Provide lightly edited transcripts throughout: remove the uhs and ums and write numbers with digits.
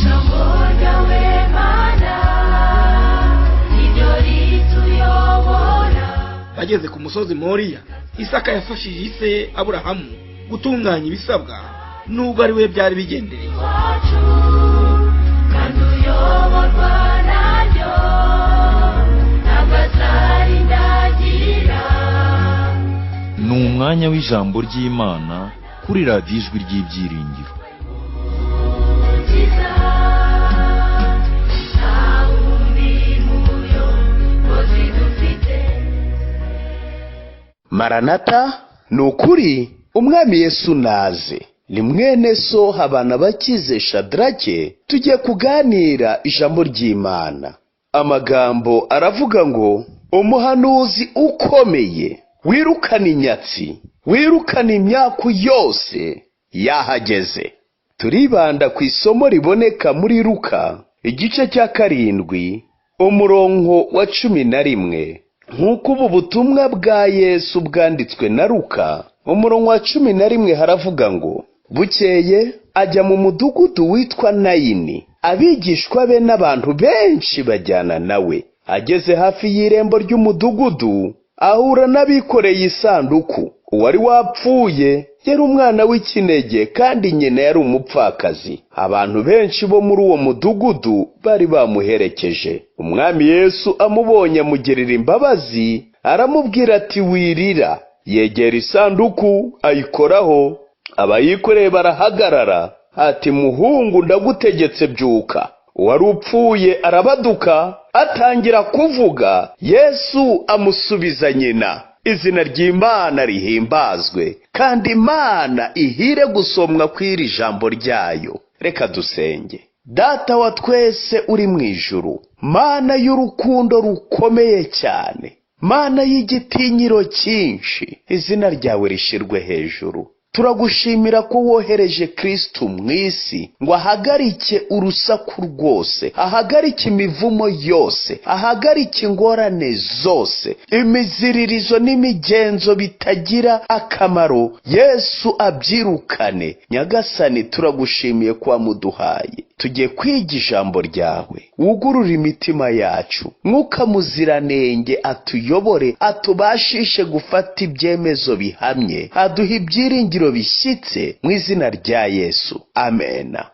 Ijambo ryawe Mana niryo rituyobora. Bageze ku musozi Moriya, Isaka yafashije ise Aburahamu gutunganya ibisabwa nubwo ari we byari bigendereye. Wacu kandi uyoborwa naryo ntabwo azarindagira. Ni umwanya w'ijambo ry'Imana kuri Radiyo Ijwi ry'Ibyiringiro. Umukiza nta wundi muyobozi dufite. Maranata, ni ukuri Umwami Yesu naze. Ni mwene so Habana Bakize Shadrake, tugiye kuganira ijambo ry'Imana. Amagambo aravuga ngo umuhanuzi ukomeye wirukana inyatsi, wirukana imyaku yose yahageze. Turibanda ku isomo riboneka muri Luka igice cya 7 umurongo wa 11. Nk'uko ubu butumwa bwa Yesu bwanditswe na Luka, umurongo wa 11 haravuga ngo bukeye ajya mu mudugudu witwa Nayini, abigishwa be n'abantu benshi bajyana nawe. Ageze hafi y'irembo ry'umudugudu ahura n'abikoreye isanduku. Uwari wapfuye yari umwana w'ikinege kandi nyina yari umupfakazi. Abantu benshi bo muri uwo mudugudu bari bamuherekeje. Umwami Yesu amubonye amugirira imbabazi, aramubwira ati wirira. Yegera isanduku ayikoraho, abayikoreye barahagarara. Ati muhungu, ndagutegetse byuka. Uwari upfuye arabaduka atangira kuvuga. Yesu amusubiza nyina. Izina ry'Imana rihimbazwe, kandi Imana ihire gusomwa kw'iri jambo ryayo. Reka dusenge. Data wa twese uri mu ijuru, Mana y'urukundo rukomeye cyane, Mana y'igitinyiro cyinshi, izina ryawe rishirwe hejuru. Turagushimira ko wohereje Kristu mu isi ngo ahagarike urusaku rwose, ahagarike imivumo yose, ahagarike ingorane zose, imiziririzo n'imigenzo bitagira akamaro. Yesu abyirukane. Nyagasani, turagushimiye ko wamuduhaye. Tugiye kwiga ijambo ryawe, wugurure imitima yacu, Mwuka Muziranenge atuyobore, atubashishe gufata ibyemezo bihamye, aduhe ibyiringiro bishyitse mu izina rya Yesu, amena.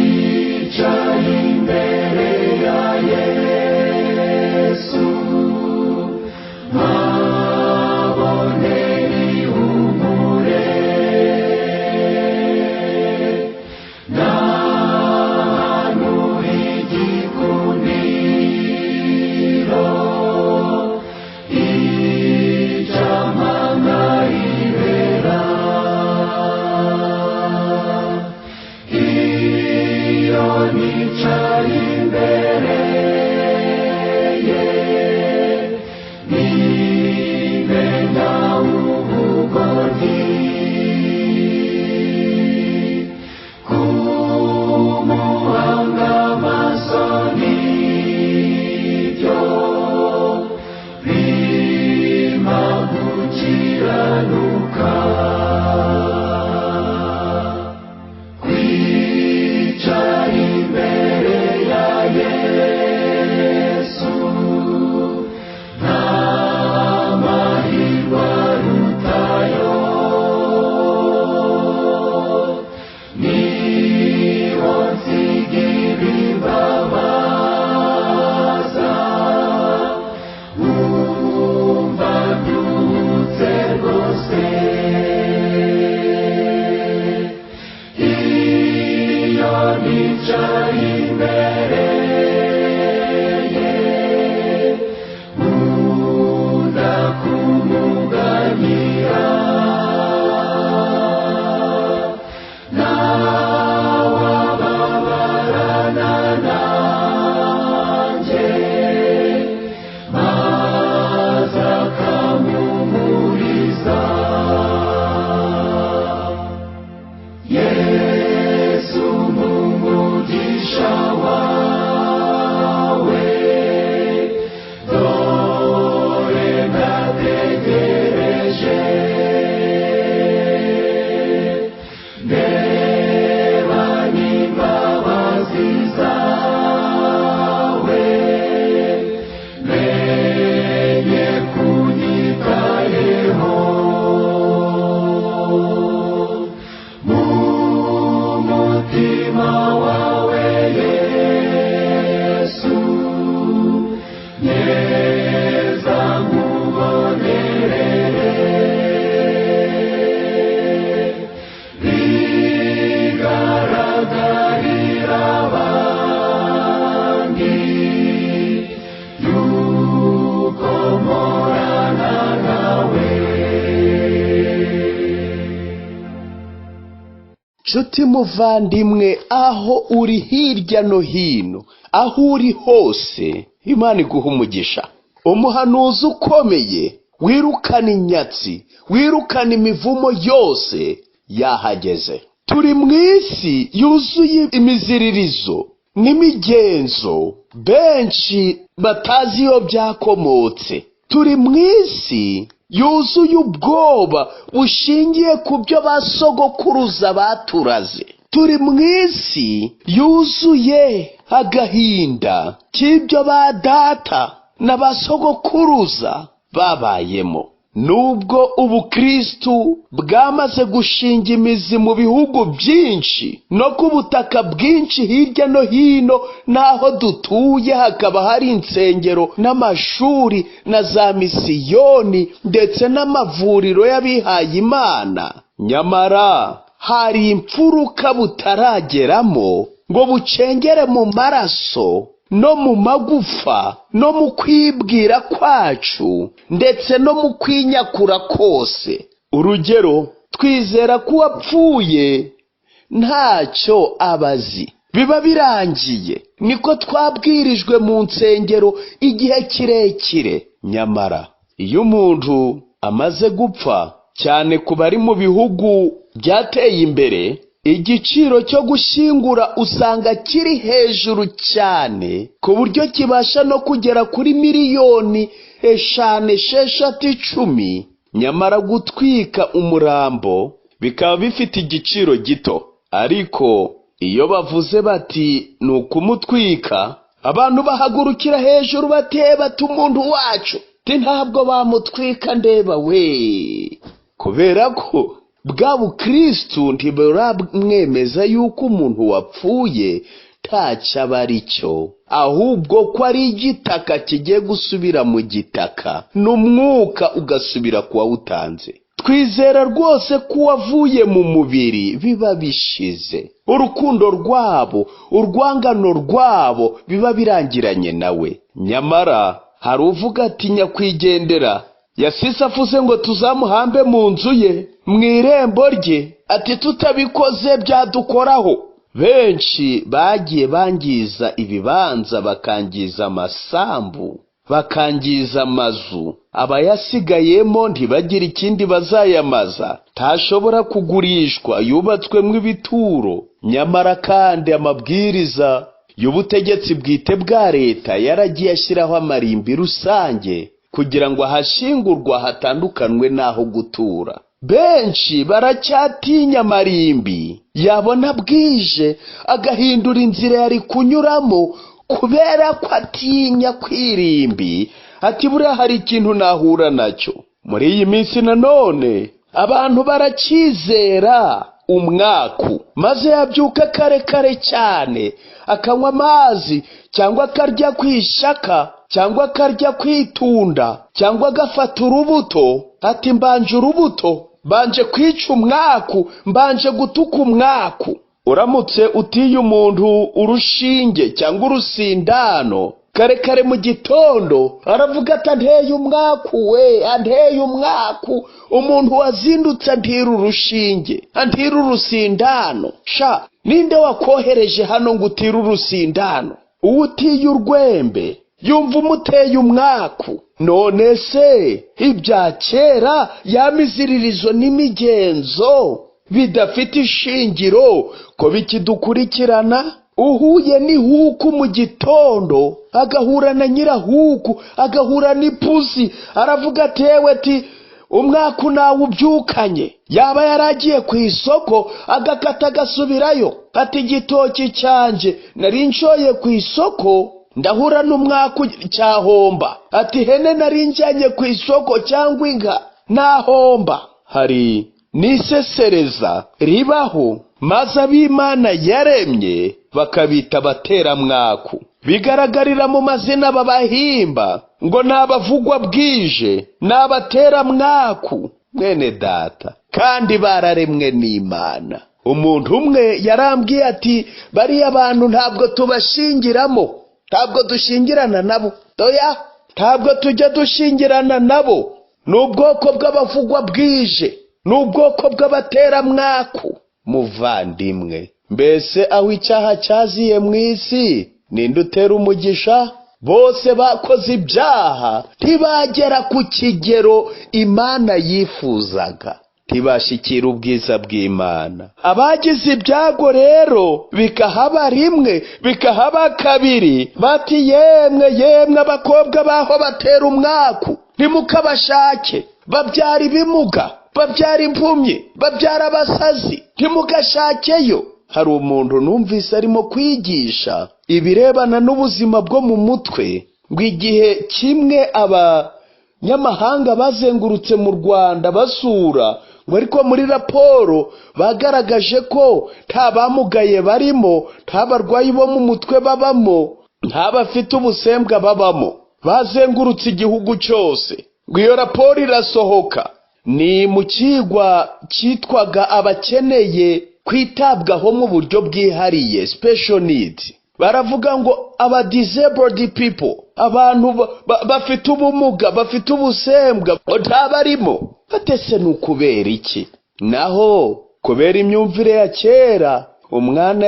Nicaye imbere ya Yesu, nkabone ihumure, n'ahantu h'igikundiro, icyampa nkayibera. Iyo nicaye imbere ye, nimenya ubugoryi, kumuhanga amaso nibyo bimpa gukiranuka. Kwicara imbere ya Yesu, nta mahirwe arutayo, niho nsigira imbabaza, wumva nduhutse rwose. Iyo nicaye imbere ye, nkunda kumuganyira, nawe ababarana nanjye, maze akampumuriza. Yesu mumugisha Nshuti muvandimwe, aho uri hirya no hino, aho uri hose, Imana iguha umugisha. Umuhanuzi ukomeye wirukana inyatsi, wirukana imivumo yose yahageze. Turi mu isi yuzuye imiziririzo n'imigenzo benshi batazi iyo byakomotse. Turi mu isi yuzuye ubwoba bushingiye ku byo ba sogokuruza baturaze. Turi mu isi yuzuye agahinda k'ibyo ba data na ba sogokuruza babayemo. Nubwo ubukristu bwamaze gushinga imizi mu bihugu byinshi no ku butaka bwinshi hirya no hino n'aho dutuye, hakaba hari insengero n'amashuri na za misiyoni ndetse n'amavuriro y'abihaye Imana, nyamara hari imfuruka butarageramo ngo bucengere mu maraso no mu magufa no mu kwibwira kwacu ndetse no mu kwinyakura kose. Urugero, twizera ko uwapfuye ntacyo abazi, biba birangiye. Niko twabwirijwe mu nsengero igihe kirekire. Nyamara iyo umuntu amaze gupfa, cyane ku bari mu bihugu byateye imbere, igiciro cyo gushyingura usanga kiri hejuru cyane, ku buryo kibasha no kugera kuri 5, 6, 10. Nyamara gutwika umurambo bikaba bifite igiciro gito. Ariko iyo bavuze bati ni ukumutwika, abantu bahagurukira hejuru bateba ati umuntu wacu ti ntabwo bamutwika ndeba we, kubera ko bwa bukristu ntiburamwemeza yuko umuntu wapfuye ntacyo aba ari cyo, ahubwo ko ari igitaka kigiye gusubira mu gitaka n'umwuka ugasubira ku wawutanze. Twizera rwose ko uwavuye mu mubiri biba bishize, urukundo rwabo, urwangano rwabo biba birangiranye nawe. Nyamara hari uvuga ati nyakwigendera yasise avuze ngo tuzamuhambe mu nzu ye, mu irembo rye, ati tutabikoze byadukoraho. Benshi bagiye bangiza ibibanza, bakangiza amasambu, bakangiza amazu, abayasigayemo ntibagire ikindi bazayamaza, ntashobora kugurishwa, yubatswemo ibituro. Nyamara kandi amabwiriza y'ubutegetsi bwite bwa leta yaragiye ashyiraho amarimbi rusange kugira ngo ahashyingurwa hatandukanwe n'aho gutura. Benshi baracyatinya amarimbi, yabona bwije agahindura inzira yari kunyuramo kubera ko atinya kwirimbi, ati buriya hari ikintu nahura nacyo. Muri iyi minsi nanone abantu baracyizera umwaku, maze yabyuka kare kare cyane akanywa amazi, cyangwa akarya ku ishaka, cyangwa akarya ku itunda, cyangwa agafata urubuto, ati mbanje urubuto, mbanje kwica umwaku, mbanje gutuka umwaku. Uramutse utiye umuntu urushinge cyangwa urusindano kare kare mu gitondo, aravuga ati anteye umwaku we, anteye umwaku. Umuntu wazindutse antira urushinge, antira urusindano. Sha, ninde wakohereje hano ngo utire urusindano? Uwo utiye urwembe yumva umuteye umwaku. None se ibya kera ya miziririzo n'imigenzo bidafite ishingiro ko bikidukurikirana? Uhuye n'ihuku mu gitondo, agahura na nyirahuku, agahura n'ipusi, aravuga ati yewe, ati umwaku nawe ubyukanye. Yaba yaragiye ku isoko agakata agasubirayo, ati igitoki cyanjye nari nshoye ku isoko ndahura n'umwaku cyahomba, ati hene nari njyanye ku isoko cyangwa inka nahomba. Hari n'isesereza ribaho, maze ab'Imana yaremye bakabita abateramwaku. Bigaragarira mu mazina babahimba ngo ni abavugwa bwije, ni abateramwaku. Mwene data, kandi bararemwe n'Imana. Umuntu umwe yarambwiye ati bariya bantu ntabwo tubashingiramo, ntabwo dushingirana nabo, oya, ntabwo tujya dushingirana nabo. Ni ubwoko bw'abavugwa bwije, ni ubwoko bw'abateramwaku. Muvandimwe, mbese aho icyaha cyaziye mu isi, ninde utera umugisha? Bose bakoze ibyaha, ntibagera ku kigero Imana yifuzaga, ntibashikira ubwiza bw'Imana. Abagize ibyago rero bikahaba rimwe, bikahaba kabiri, bati yemwe yemwe abakobwa baho batera umwaku, ntimukabashake, babyara ibimuga, babyara impumyi, babyara abasazi, ntimugashakeyo. Hari umuntu numvise arimo kwigisha ibirebana n'ubuzima bwo mu mutwe, ngo igihe kimwe abanyamahanga bazengurutse mu Rwanda basura, ngo ariko muri raporo bagaragaje ko nta bamugaye barimo, nta barwayi bo mu mutwe babamo, nta bafite ubusembwa babamo. Bazengurutse igihugu cyose, ngo iyo raporo irasohoka. Ni mu kigwa cyitwaga abakeneye kwitabwaho mu buryo bwihariye, special needs. Baravuga ngo aba disabled people, abantu bafite ubumuga, bafite ubusembwa, ntabarimo. Batese ni ukubera iki? Naho kubera imyumvire ya kera, umwana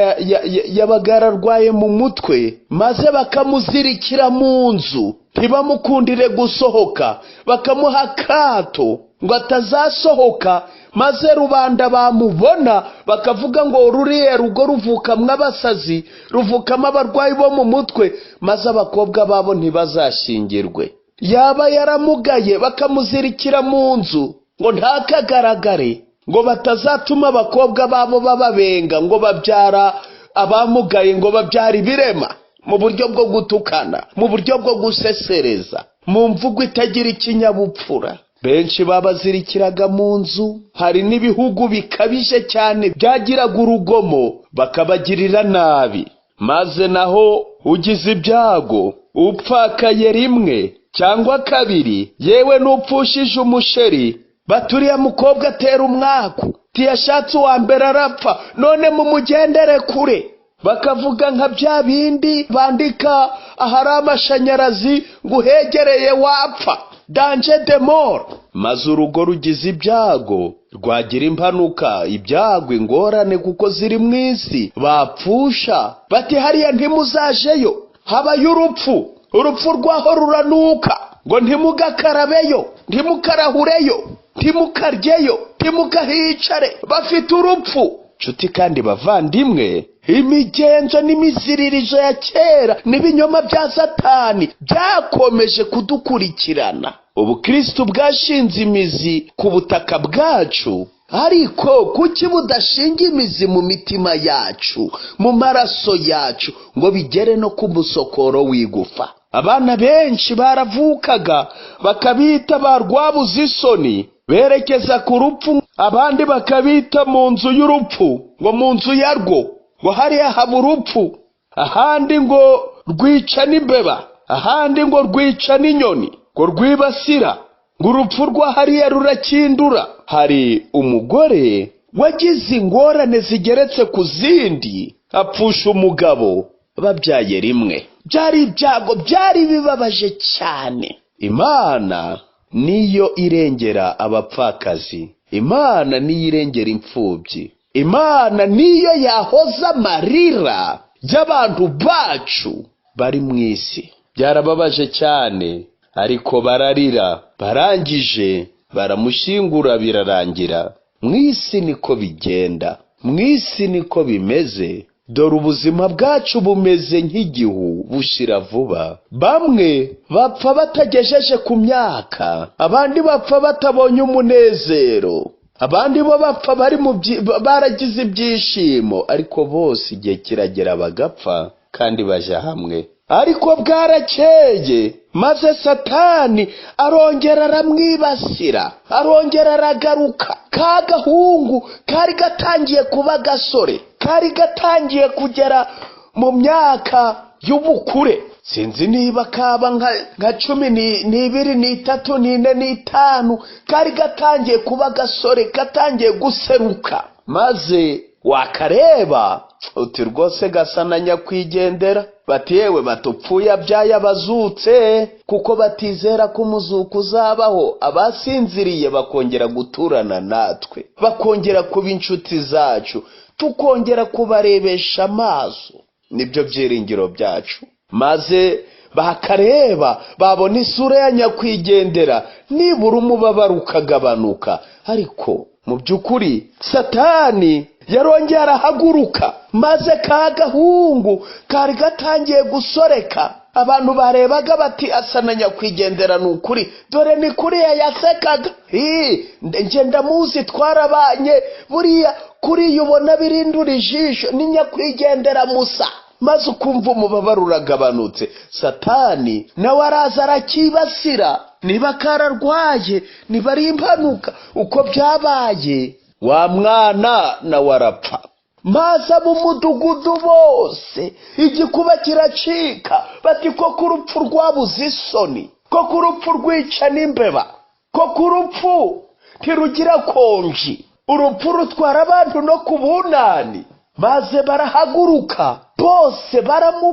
yabaga yararwaye mu mutwe, maze bakamuzirikira mu nzu, ntibamukundire gusohoka, bakamuha akato ngo atazasohoka, maze rubanda bamubona bakavuga ngo ruriya rugo ruvukamwo abasazi, ruvukamo abarwayi bo mu mutwe, maze abakobwa babo ntibazashingirwe. Yaba yaramugaye bakamuzirikira mu nzu ngo ntakagaragare, ngo batazatuma abakobwa babo bababenga, ngo babyara abamugaye, ngo babyara ibirema, mu buryo bwo gutukana, mu buryo bwo gusesereza, mu mvugo itagira ikinyabupfura. Benshi babazirikiraga mu nzu. Hari n'ibihugu bikabije cyane byagiraga urugomo, bakabagirira nabi, maze naho ugize ibyago upfakaye rimwe cyangwa kabiri, yewe n'upfushije umusheri, baturiye mukobwa atera umwaku, tiyashatse uwa mbere arapfa, none mumugendere kure. Bakavuga nka bya bindi bandika ahari amashanyarazi ngo uhegereye wapfa, danger de mort. Maze urugo rugize ibyago rwagira impanuka, ibyago, ingorane kuko ziri mu isi, bapfusha bati hariya ntimuzajeyo, habayo urupfu, urupfu rwaho ruranuka, ngo ntimugakarabeyo, ntimukarahureyo, ntimukaryeyo, ntimukahicare, bafite urupfu. Nshuti kandi bavandimwe, imigenzo n'imiziririzo ya kera n'ibinyoma bya Satani byakomeje kudukurikirana. Ubukristo bwashinze imizi ku butaka bwacu, ariko kuki budashinga imizi mu mitima yacu, mu maraso yacu, ngo bigere no ku musokoro w'igufa? Abana benshi baravukaga bakabita ba rwabuze isoni, berekeza ku rupfu, abandi bakabita mu nzu y'urupfu, ngo mu nzu yarwo, ngo hariya haba urupfu, ahandi ngo rwica n'imbeba, ahandi ngo rwica n'inyoni, ngo rwibasira, ngo urupfu rwa hariya rurakindura. Hari umugore wagize ingorane zigeretse ku zindi, apfusha umugabo babyaye rimwe. Byari ibyago, byari bibabaje cyane. Imana niyo irengera abapfakazi, Imana niyo irengera imfubyi, Imana niyo yahoza amarira y'abantu bacu bari mu isi. Byarababaje cyane, ariko bararira, barangije baramushyingura, birarangira. Mu isi niko bigenda, mu isi niko bimeze. Dore ubuzima bwacu bumeze nk'igihu, bushira vuba. Bamwe bapfa batagejeje ku myaka, abandi bapfa batabonye umunezero, abandi bo bapfa bari mu baragize ibyishimo, ariko bose igihe kiragera bagapfa kandi baja hamwe. Ariko bwarakeye, maze Satani arongera aramwibasira, arongera aragaruka. Ka gahungu kari gatangiye kuba gasore, kari gatangiye kugera mu myaka y'ubukure, sinzi niba kaba nka 12, 3, 4, 5, kari gatangiye kuba gasore, gatangiye guseruka. Maze wakareba Uti rwose gasa na nyakwigendera. Bati yewe, batupfuye abyaye abazutse, kuko batizera ko umuzuko uzabaho, abasinziriye bakongera guturana natwe, bakongera kuba inshuti zacu, tukongera kubarebesha amaso. Nibyo byiringiro byacu. Maze bakareba, babona isura ya nyakwigendera, nibura umubabaro ukagabanuka. Ariko mu by'ukuri Satani yarongeye arahaguruka, maze ka gahungu kari gatangiye gusoreka. Abantu barebaga bati asa na nyakwigendera, ni ukuri, dore ni kuriya yasekaga. Njye ndamuzi, twarabanye, buriya kuriya ubona birindura ijisho ni nyakwigendera musa. Maze ukumva umubabaro uragabanutse. Satani nawe araza arakibasira, niba kararwaye, niba ari impanuka, uko byabaye, wa mwana nawe arapfa. Maze mu mudugudu bose igikuba kiracika, bati koko urupfu rwabuze isoni, koko urupfu rwica n'imbeba, koko urupfu ntirugira konji, urupfu rutwara abantu no ku bunani. Maze barahaguruka bose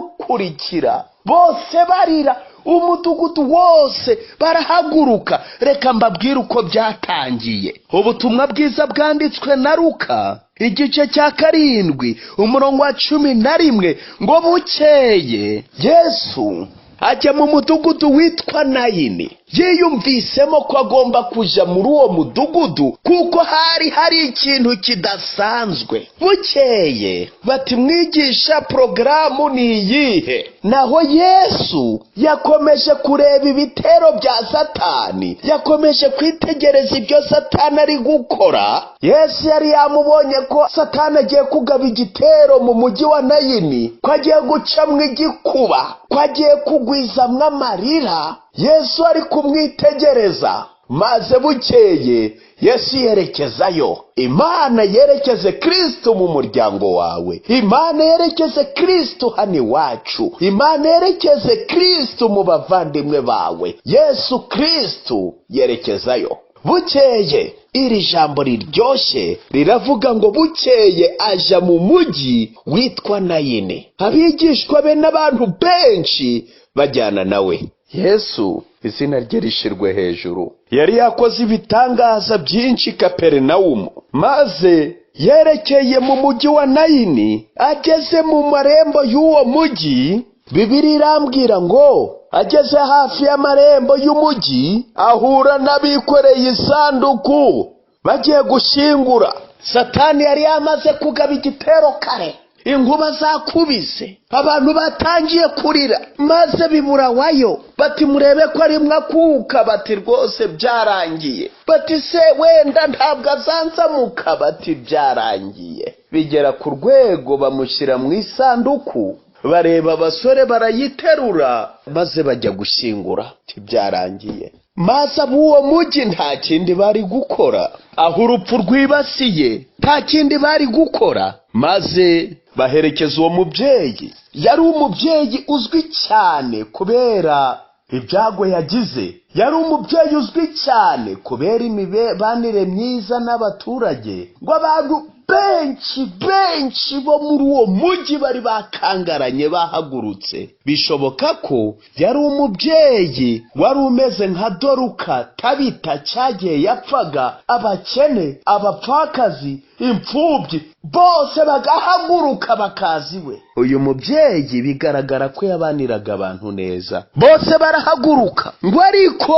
baramukurikira, bose barira, umudugudu wose barahaguruka. Reka mbabwire uko byatangiye. Ubutumwa bwiza bwanditswe na Luka igice cya 7 umurongo wa 11, ngo bukeye Yesu ajya mu mudugudu witwa Nayini. Yiyumvisemo ko agomba kuja muri uwo mudugudu kuko hari ikintu kidasanzwe. Bukeye bati mwigisha, porogaramu ni iyihe? Naho Yesu yakomeje kureba ibitero bya Satani, yakomeje kwitegereza ibyo Satani ari gukora. Yesu yari yamubonye ko Satani agiye kugaba igitero mu mujyi wa Nayini, ko agiye gucamwo igikuba, ko agiye kugwizamwo amarira. Yesu ari kumwitegereza. Maze bukeye Yesu yerekezayo. Imana yerekeze Kristo mu muryango wawe, Imana yerekeze Kristo hano iwacu, Imana yerekeze Kristo mu bavandimwe bawe. Yesu Kristo yerekezayo. Bukeye, iri jambo riryoshye riravuga ngo bukeye aja mu mujyi witwa Nayini, abigishwa be n'abantu benshi bajyana nawe. Yesu izina rye rishirwe hejuru. Yari yakoze ibitangaza byinshi Kaperinawumu, maze yerekeye mu mujyi wa Nayini. Ageze mu marembo y'uwo mujyi, Bibiliya irambwira ngo ageze hafi y'amarembo y'umujyi ahura n'abikoreye isanduku bagiye gushyingura. Satani yari yamaze kugaba igitero kare, inkuba zakubise, abantu batangiye kurira, maze bibura wayo. Bati murebe ko ari mwakuka, bati rwose byarangiye, bati se wenda ntabwo azanzamuka, bati byarangiye. Bigera ku rwego bamushyira mu isanduku, bareba abasore barayiterura, maze bajya gushyingura, byarangiye. Maze ab'uwo mujyi nta kindi bari gukora, aho urupfu rwibasiye nta kindi bari gukora, maze baherekeza uwo mubyeyi. Yari umubyeyi uzwi cyane kubera ibyago yagize, yari umubyeyi uzwi cyane kubera imibanire myiza n'abaturage, ngo abantu benshi benshi bo muri uwo mujyi bari bakangaranye bahagurutse. Bishoboka ko yari umubyeyi wari umeze nka Doruka Tabita cyagiye yapfaga, abakene, abapfakazi, imfubyi bose bagahaguruka bakazi we. Uyu mubyeyi bigaragara ko yabaniraga abantu neza, bose barahaguruka. Ngo ariko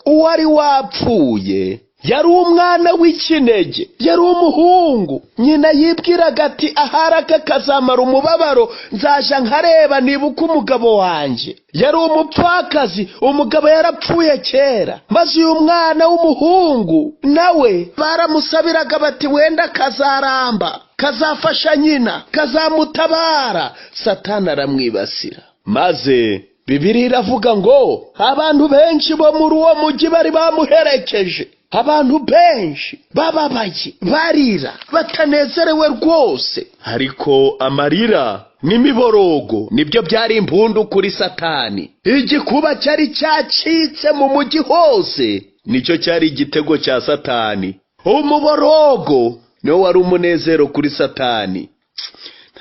uwari wapfuye yari umwana w'ikinege, yari umuhungu. Nyina yibwiraga ati ahari aka kazamara umubabaro, nzaja nkareba nibuka umugabo wanjye. Yari umupfakazi, umugabo yarapfuye kera. Maze uyu mwana w'umuhungu nawe baramusabiraga bati wenda kazaramba, kazafasha nyina, kazamutabara. Satani aramwibasira. Maze Bibiliya iravuga ngo abantu benshi bo muri uwo mujyi bari bamuherekeje, abantu benshi bababaye, barira, batanezerewe rwose. Ariko amarira n'imiborogo nibyo byari impundu kuri Satani. Igikuba cyari cyacitse mu mujyi hose, nicyo cyari igitego cya Satani. Umuborogo niwo wari umunezero kuri Satani.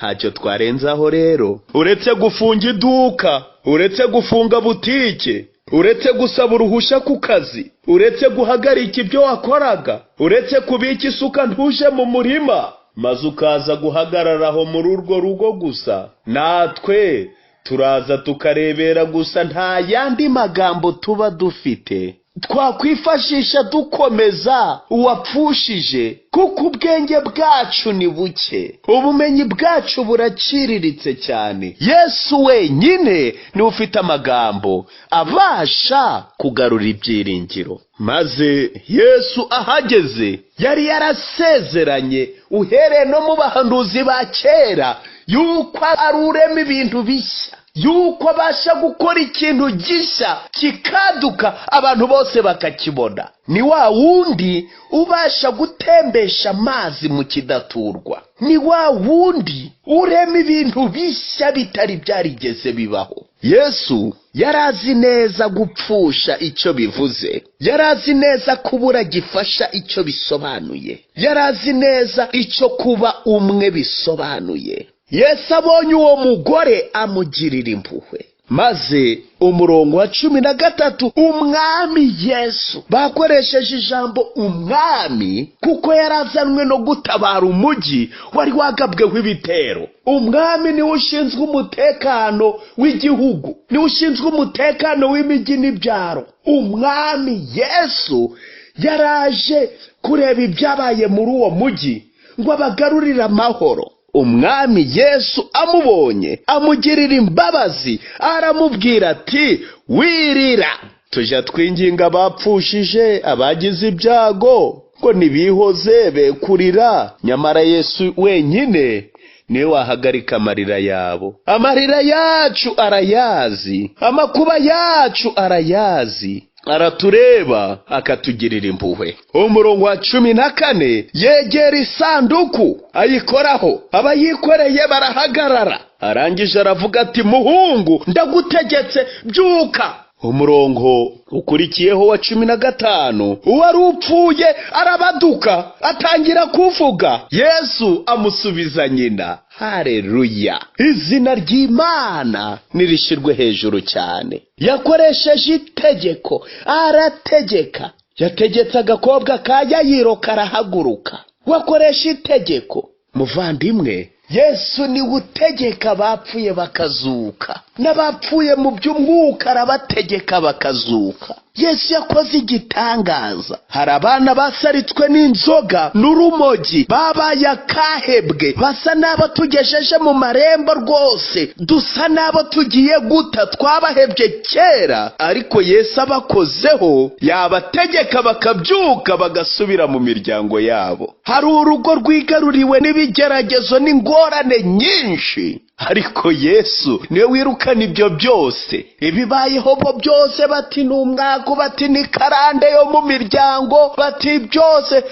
Ntacyo twarenzaho rero, uretse gufunga iduka, uretse gufunga butike, uretse gusaba uruhushya ku kazi, uretse guhagarika ibyo wakoraga, uretse kubika isuka ntuje mu murima, maze ukaza guhagarara aho muri urwo rugo gusa. Natwe turaza tukarebera gusa, nta yandi magambo tuba dufite twakwifashisha dukomeza uwapfushije, kuko ubwenge bwacu ni buke, ubumenyi bwacu buraciriritse cyane. Yesu wenyine niwe ufite amagambo abasha kugarura ibyiringiro. Maze Yesu ahageze, yari yarasezeranye uhereye no mu bahanuzi ba kera yuko ari urema ibintu bishya, yuko abasha gukora ikintu gishya kikaduka abantu bose bakakibona. Ni wa wundi ubasha gutembesha amazi mu kidaturwa, ni wa wundi urema ibintu bishya bitari byarigeze bibaho. Yesu yari azi neza gupfusha icyo bivuze, yari azi neza kubura gifasha icyo bisobanuye, yari azi neza icyo kuba umwe bisobanuye. Yesu abonye uwo mugore amugirira impuhwe. Maze umurongo wa 13, umwami Yesu, bakoresheje ijambo umwami kuko yarazanwe no gutabara umujyi wari wagabweho ibitero. Umwami niwe ushinzwe umutekano w'igihugu, niwe ushinzwe umutekano w'imijyi n'ibyaro. Umwami Yesu yaraje kureba ibyabaye muri uwo mujyi ngo abagarurire amahoro. Umwami Yesu amubonye amugirira imbabazi, aramubwira ati: "Wirira." Tujya twinginga abapfushije, abagize ibyago, ngo nibihoze be kurira, nyamara Yesu wenyine niwe wahagarika amarira yabo. Amarira yacu arayazi, amakuba yacu arayazi, aratureba akatugirira impuhwe. Umurongo wa 14, yegera isanduku ayikoraho, abayikoreye barahagarara. Arangije aravuga ati: "Muhungu, ndagutegetse, byuka." Umurongo ukurikiyeho wa 15, uwari upfuye arabaduka atangira kuvuga. Yesu amusubiza nyina. Haleluya! Izina ry'Imana nirishyirwe hejuru cyane. Yakoresheje itegeko, arategeka. Yategetse agakobwa ka Yayiro karahaguruka. Wakoresha itegeko, muvandimwe. Yesu niwe utegeka abapfuye bakazuka, n'abapfuye mu by'umwuka arabategeka bakazuka. Yesu yakoze igitangaza. Hari abana basaritswe n'inzoga n'urumogi, babaye akahebwe, basa n'abo tugejeje mu marembo rwose, dusa n'abo tugiye guta, twabahebye kera, ariko Yesu abakozeho yabategeka bakabyuka bagasubira mu miryango yabo. Hari urugo rwigaruriwe n'ibigeragezo n'ingorane nyinshi, ariko Yesu niwe wirukana ibyo byose. Ibibayeho bo byose, bati ni umwaku, bati ni karande yo mu miryango, bati byose,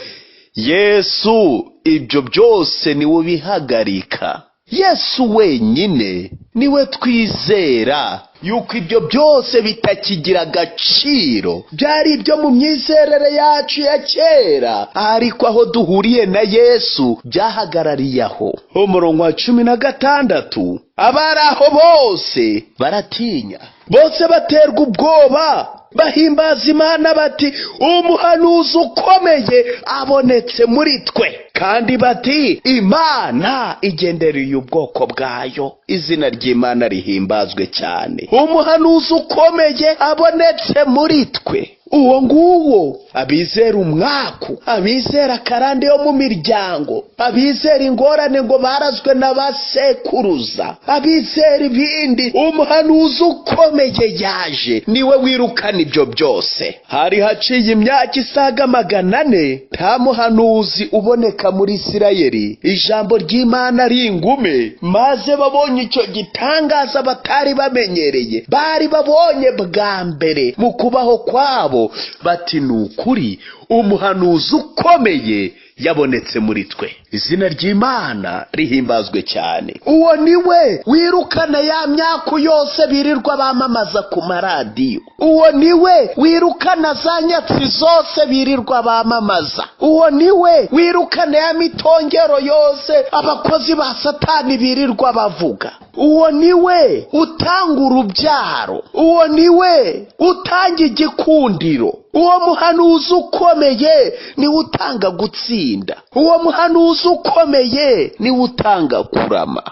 Yesu ibyo byose niwe ubihagarika. Yesu wenyine niwe twizera yuko ibyo byose bitakigira agaciro. Byari ibyo mu myizerere yacu ya kera, ariko aho duhuriye na Yesu byahagarariye aho. Umurongo wa 16, abari aho bose baratinya, bose baterwa ubwoba, bahimbaza Imana bati: "Umuhanuzi ukomeye abonetse muri twe," kandi bati: "Imana igendereye ubwoko bwayo." Izina ry'Imana rihimbazwe cyane. Umuhanuzi ukomeye abonetse muri twe. Uwo nguwo, abizera umwaku, abizera akarande yo mu miryango, abizera ingorane ngo barazwe n'abasekuruza, abizera ibindi, umuhanuzi ukomeye yaje, niwe wirukana ibyo byose. Hari haciye imyaka isaga 400 nta muhanuzi uboneka muri Isirayeli, ijambo ry'Imana ari ingume. Maze babonye icyo gitangaza batari bamenyereye, bari babonye bwa mbere mu kubaho kwabo, bati: "Ni ukuri umuhanuzi ukomeye yabonetse muri twe." Izina ry'Imana rihimbazwe cyane. Uwo niwe wirukana ya myaku yose birirwa bamamaza ku maradiyo. Uwo niwe wirukana za nyatsi zose birirwa bamamaza. Uwo niwe wirukana ya mitongero yose abakozi ba Satani birirwa bavuga. Uwo niwe utanga urubyaro. Uwo niwe utanga igikundiro. Uwo muhanuzi ukomeye niwe utanga gutsinda. Uwo muhanuzi ukomeye niwe utanga kurama.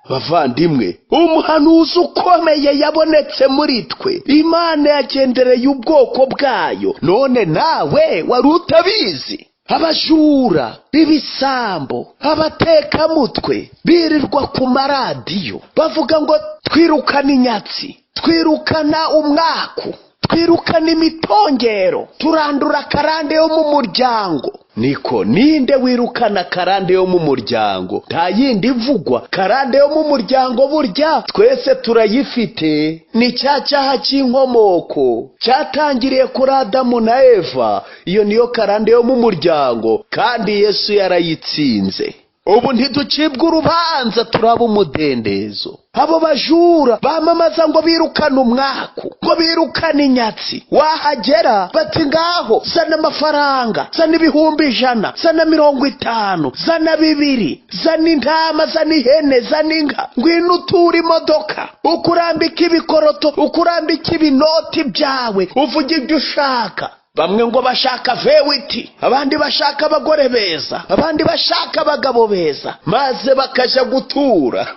Bavandimwe, umuhanuzi ukomeye yabonetse muri twe. Imana yagendereye ubwoko bwayo, none nawe wari utabizi. Abajura, ibisambo, abatekamutwe birirwa ku maradiyo bavuga ngo twirukana inyatsi, twirukana umwaku, twirukana imitongero, turandura karande yo mu muryango. Niko ninde wirukana karande yo mu muryango? Nta yindi ivugwa. Karande yo mu muryango burya twese turayifite. Ni cya cyaha cy'inkomoko cyatangiriye kuri Adamu na Eva. Iyo niyo karande yo mu muryango, kandi Yesu yarayitsinze. Ubu ntiducibwa urubanza, turaba umudendezo. Abo bajura bamamaza ngo birukane umwaku, ngo birukane inyatsi, wahagera bati ngaho zana amafaranga, zana 100,000, zana 50, zana 2, zana intama, zana ihene, zana inka, ngwino uture imodoka, ukurambika ibikoroto, ukurambika ibinoti byawe, uvuge ibyo ushaka. Bamwe ngo bashaka vewiti, abandi bashaka abagore beza, abandi bashaka abagabo beza, maze bakaja gutura.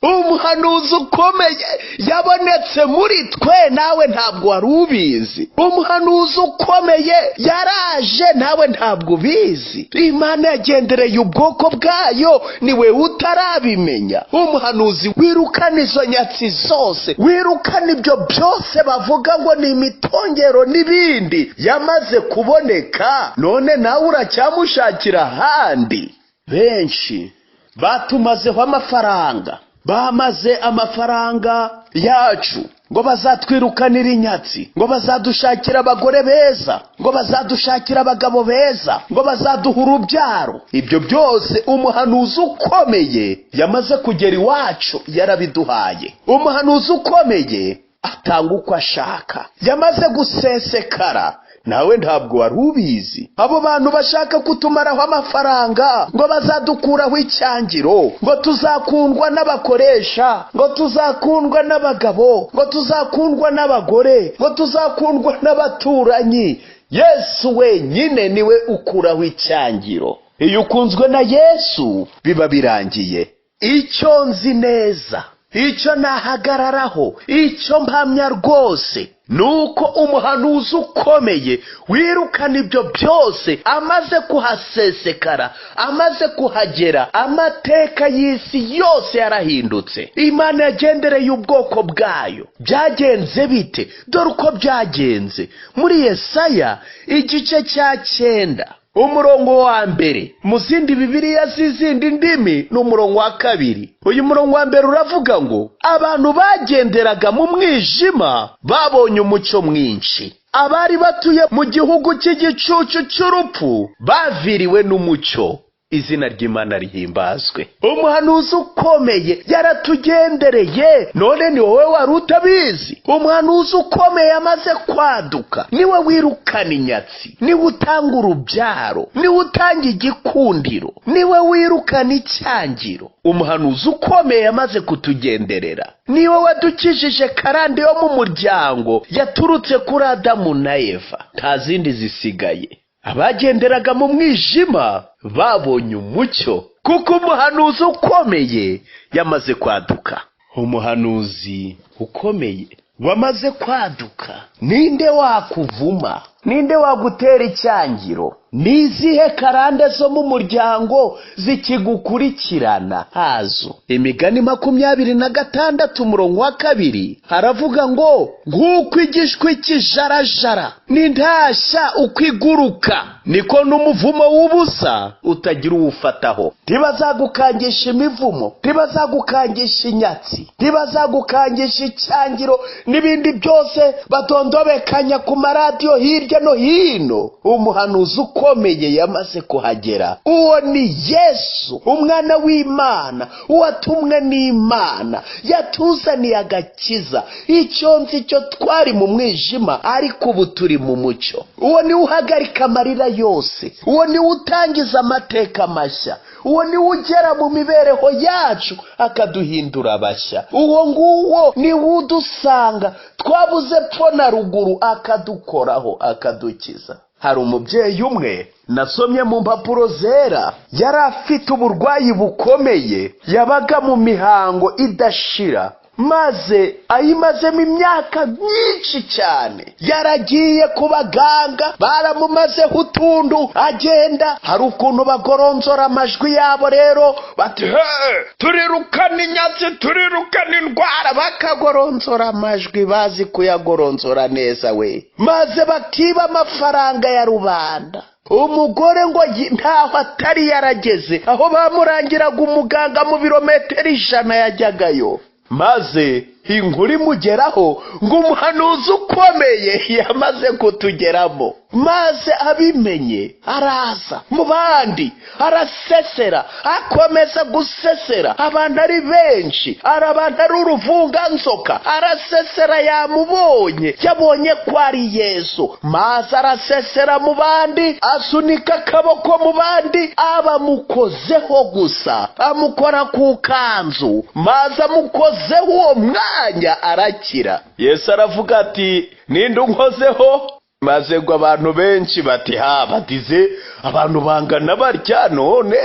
Umuhanuzi ukomeye yabonetse muri twe, nawe ntabwo wari ubizi. Umuhanuzi ukomeye yaraje, nawe ntabwo ubizi. Imana yagendereye ubwoko bwayo, niwe utarabimenya. Umuhanuzi wirukana izo nyatsi zose, wirukana ibyo byose bavuga ngo ni imitongero n'ibindi, yamaze kuboneka, none nawe uracyamushakira ahandi. Benshi batumazeho amafaranga, bamaze amafaranga yacu ngo bazatwirukanira inyatsi, ngo bazadushakira abagore beza, ngo bazadushakira abagabo beza, ngo bazaduha urubyaro. Ibyo byose umuhanuzi ukomeye yamaze kugera iwacu, yarabiduhaye. Umuhanuzi ukomeye atanga uko ashaka, yamaze gusesekara, nawe ntabwo wari ubizi. Abo bantu bashaka kutumaraho amafaranga ngo bazadukuraho icyangiro, ngo tuzakundwa n'abakoresha, ngo tuzakundwa n'abagabo, ngo tuzakundwa n'abagore, ngo tuzakundwa n'abaturanyi. Yesu wenyine niwe ukuraho icyangiro. Iyo ukunzwe na Yesu biba birangiye. Icyo nzi neza, icyo nahagararaho, icyo mpamya rwose, nuko umuhanuzi ukomeye wirukana ibyo byose amaze kuhasesekara, amaze kuhagera, amateka y'isi yose yarahindutse. Imana yagendereye ubwoko bwayo. Byagenze bite? Dore uko byagenze. Muri Yesaya igice cya 9 umurongo wa 1, mu zindi Bibiliya z'izindi ndimi ni umurongo wa 2. Uyu murongo wa 1 uravuga ngo abantu bagenderaga mu mwijima babonye umucyo mwinshi, abari batuye mu gihugu cy'igicucu cy'urupfu baviriwe n'umucyo. Izina ry'Imana rihimbazwe. Umuhanuzi ukomeye yaratugendereye, none ni wowe wari utabizi. Umuhanuzi ukomeye amaze kwaduka, niwe wirukana inyatsi, niwe utanga urubyaro, niwe utanga igikundiro, niwe wirukana icyangiro. Umuhanuzi ukomeye amaze kutugenderera, niwe wadukijije karande yo mu muryango yaturutse kuri Adamu na Eva. Nta zindi zisigaye. Abagenderaga mu mwijima babonye umucyo, kuko umuhanuzi ukomeye yamaze kwaduka. Umuhanuzi ukomeye wamaze kwaduka, ninde wakuvuma? Ninde wagutera icyangiro? Nizihe karande zo mu muryango zikigukurikirana? Hazo. Imigani 26 umurongo wa 2 haravuga ngo nk'uko igishwi kijarajara n'intashya uko iguruka, niko n'umuvumo w'ubusa utagira uwufataho. Ntibazagukangisha imivumo, ntibazagukangisha inyatsi, ntibazagukangisha icyangiro n'ibindi byose batondobekanya ku maradiyo hirya hirya no hino, umuhanuzi ukomeye yamaze kuhagera. Uwo ni Yesu, umwana w'Imana, uwatumwe n'Imana, yatuzaniye agakiza. Icyo nzi cyo, twari mu mwijima, ariko ubu turi mu mucyo. Uwo niwe uhagarika amarira yose, uwo niwe utangiza amateka mashya, uwo niwe ugera mu mibereho yacu akaduhindura bashya. Uwo nguwo niwe udusanga twabuze pfo na ruguru, akadukoraho akadukiza. Hari umubyeyi umwe nasomye mu mpapuro zera, yari afite uburwayi bukomeye, yabaga mu mihango idashira, maze ayimazemo imyaka myinshi cyane. Yaragiye ku baganga, baramumazeho utundu, agenda hari ukuntu bagoronzora amajwi yabo rero, bati: "He, turirukana inyatsi, turirukana indwara." Bakagoronzora amajwi, bazi kuyagoronzora neza we, maze bakiba amafaranga ya rubanda. Umugore ngo ntaho atari yarageze, aho bamurangiraga umuganga mu birometero 100 yajyagayo. Maze inkuru imugeraho ngo umuhanuzi ukomeye yamaze kutugeramo, maze abimenye araza mu bandi, arasesera, akomeza gusesera. Abantu ari benshi, ari abantu ari uruvunganzoka, arasesera. Yamubonye, yabonye ko ari Yesu, maze arasesera mu bandi, asunika akaboko mu bandi, abamukozeho gusa, amukora ku kanzu, maze amukozeho uwo mwanya arakira. Yesu aravuga ati: "Ninde unkozeho?" Maze ngo abantu benshi bati: "Ha, batize abantu bangana batya, none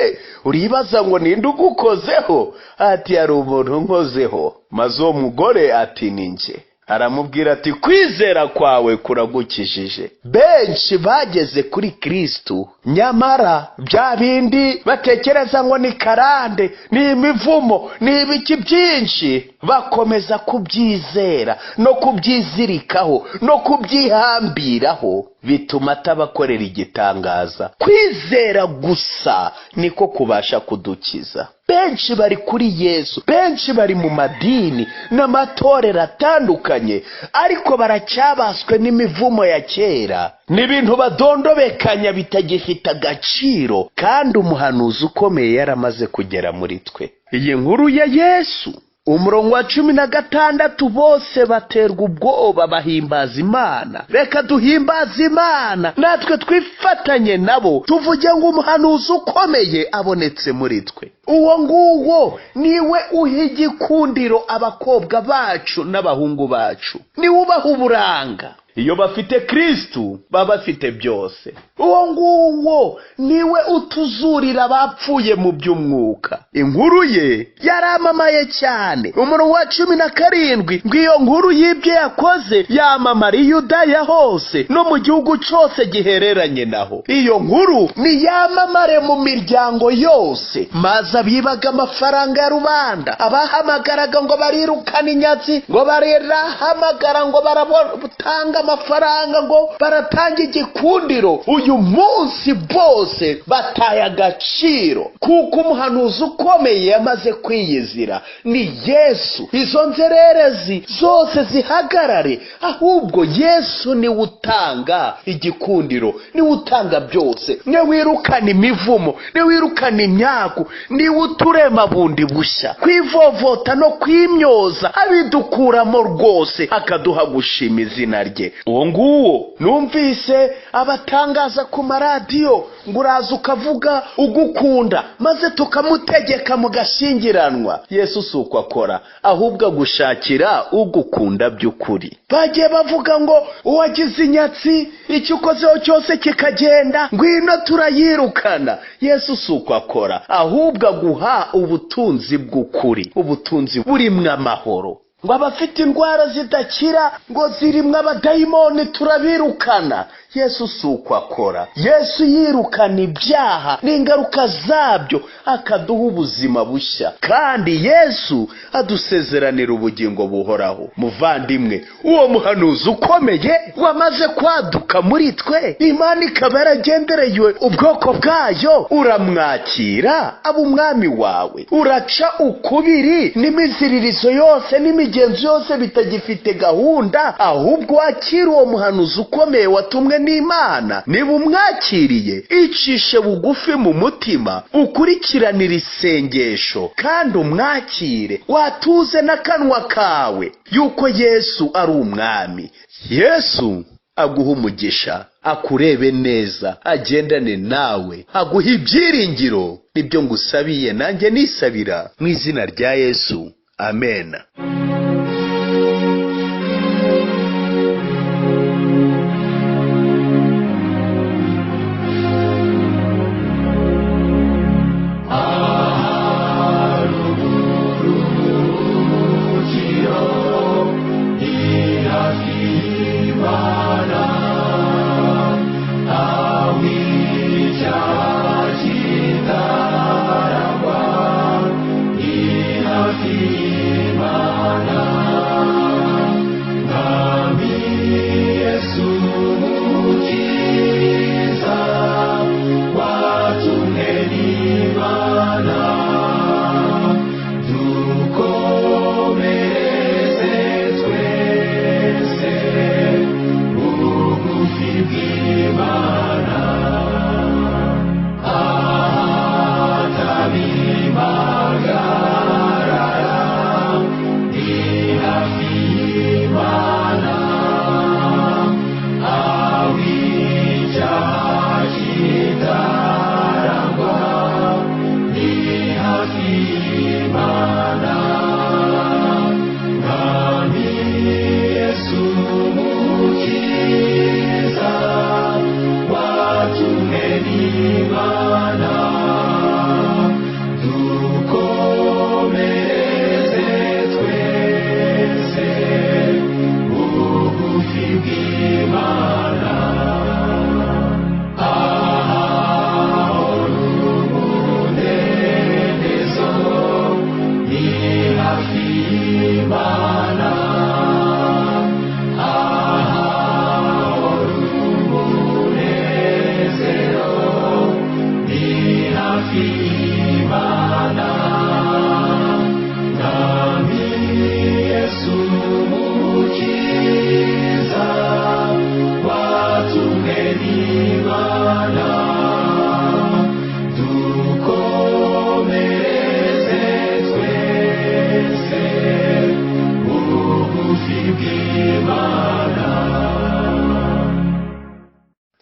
uribaza ngo ninde ugukozeho?" Ati: "Hari umuntu unkozeho." Maze uwo mugore ati: "Ni njye." Aramubwira ati: "Kwizera kwawe kuragukijije." Benshi bageze kuri Kristu, nyamara bya bindi batekereza ngo ni karande, ni imivumo, ni ibiki byinshi, bakomeza kubyizera no kubyizirikaho no kubyihambiraho, bituma atabakorera igitangaza. Kwizera gusa niko kubasha kudukiza. Benshi bari kuri Yesu, benshi bari mu madini n'amatorero atandukanye, ariko baracyabaswe n'imivumo ya kera, n'ibintu badondobekanya bitagifite agaciro, kandi umuhanuzi ukomeye yaramaze kugera muri twe. Iyi nkuru ya Yesu, umurongo wa 16, bose baterwa ubwoba, bahimbaza Imana. Reka duhimbaze Imana natwe, twifatanye nabo, tuvuge ngo umuhanuzi ukomeye abonetse muri twe. Uwo nguwo niwe uha igikundiro abakobwa bacu n'abahungu bacu, niwe ubaha uburanga. Iyo bafite Kristu baba bafite byose. Uwo nguwo niwe utuzurira abapfuye mu by'umwuka. Inkuru ye yaramamaye cyane. Umurongo wa 17, ngo iyo nkuru y'ibyo yakoze yamamara i Yudaya hose no mu gihugu cyose gihereranye naho. Iyo nkuru niyamamare mu miryango yose, maze abibaga amafaranga ya rubanda, abahamagaraga ngo barirukana inyatsi, ngo barirahamagara, ngo baratanga amafaranga, ngo baratanga igikundiro, uyu munsi bose bataye agaciro, kuko umuhanuzi ukomeye yamaze kwiyizira, ni Yesu. Izo nzererezi zose zihagarare, ahubwo Yesu niwe utanga igikundiro, niwe utanga byose, niwe wirukana imivumo, niwe wirukana imyaku, niwe uturema bundi bushya. Kwivovota no kwimyoza abidukuramo rwose, akaduha gushima izina rye. Uwo nguwo numvise abatangaza ku maradiyo ngo uraza ukavuga ugukunda, maze tukamutegeka mugashyingiranwa. Yesu si uko akora, ahubwo agushakira ugukunda by'ukuri. Bagiye bavuga ngo uwagize inyatsi, icyo ukozeho cyose kikagenda, ngwino turayirukana. Yesu si uko akora, ahubwo aguha ubutunzi bw'ukuri, ubutunzi burimwo amahoro. Ngo abafite indwara zidakira, ngo zirimwo abadayimoni, turabirukana. Yesu si uko akora. Yesu yirukana ibyaha n'ingaruka zabyo, akaduha ubuzima bushya, kandi Yesu adusezeranira ubugingo buhoraho. Muvandimwe, uwo muhanuzi ukomeye wamaze kwaduka muri twe, Imana ikaba yaragendereye ubwoko bwayo, uramwakira aba umwami wawe, uraca ukubiri n'imiziririzo yose n'imigenzo n'imigenzo yose bitagifite gahunda, ahubwo wakire uwo muhanuzi ukomeye watumwe n'Imana. Niba umwakiriye, icishe bugufi mu mutima, ukurikiranire isengesho kandi umwakire, watuze n'akanwa kawe yuko Yesu ari umwami. Yesu aguha umugisha, akurebe neza, agendane nawe, aguha ibyiringiro. Nibyo ngusabiye nanjye nisabira mu izina rya Yesu, amen.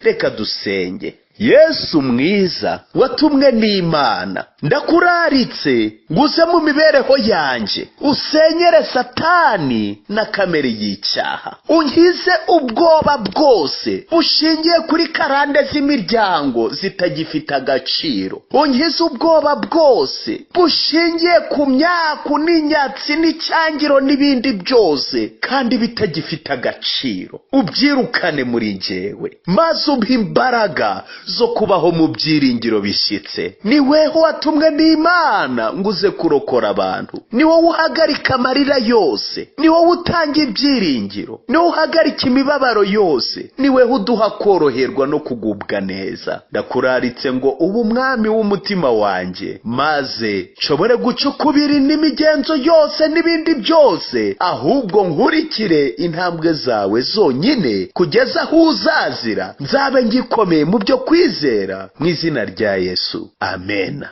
Reka dusenge. Yesu mwiza watumwe n'Imana, ndakuraritse nguze mu mibereho yanjye, usenyere Satani na kamere y'icyaha, unkize ubwoba bwose bushingiye kuri karande z'imiryango zitagifite agaciro, unkize ubwoba bwose bushingiye ku myaku n'inyatsi n'icyangiro n'ibindi byose kandi bitagifite agaciro, ubyirukane muri njyewe, maze umpe imbaraga zo kubaho mu byiringiro bishyitse. Ni weho watumwe n'Imana nguze kurokora abantu, ni wowe uhagarika amarira yose, ni wowe utanga ibyiringiro, ni wowe uhagarika imibabaro yose, ni weho uduha koroherwa no kugubwa neza. Ndakuraritse ngo ube umwami w'umutima wanjye, maze nshobore guca ukubiri n'imigenzo yose n'ibindi byose, ahubwo nkurikire intambwe zawe zonyine kugeza aho uzazira, nzabe ngikomeye mu byo kwizera, mu izina rya Yesu, amen.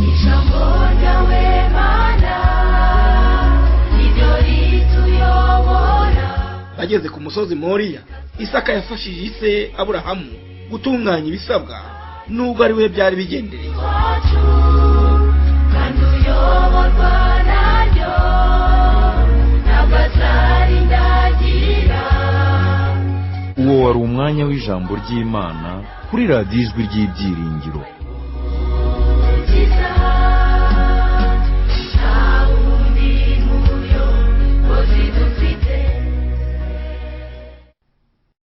Ijambo ryawe Mana niryo rituyobora. Bageze ku musozi Moriya, Isaka yafashije ise Aburahamu gutunganya ibisabwa nubwo ari we byari bigendereye. Wacu kandi uyoborwa naryo, ntabwo azarindagira. Uwo wari umwanya w'ijambo ry'Imana kuri radiyo Ijwi ry'Ibyiringiro.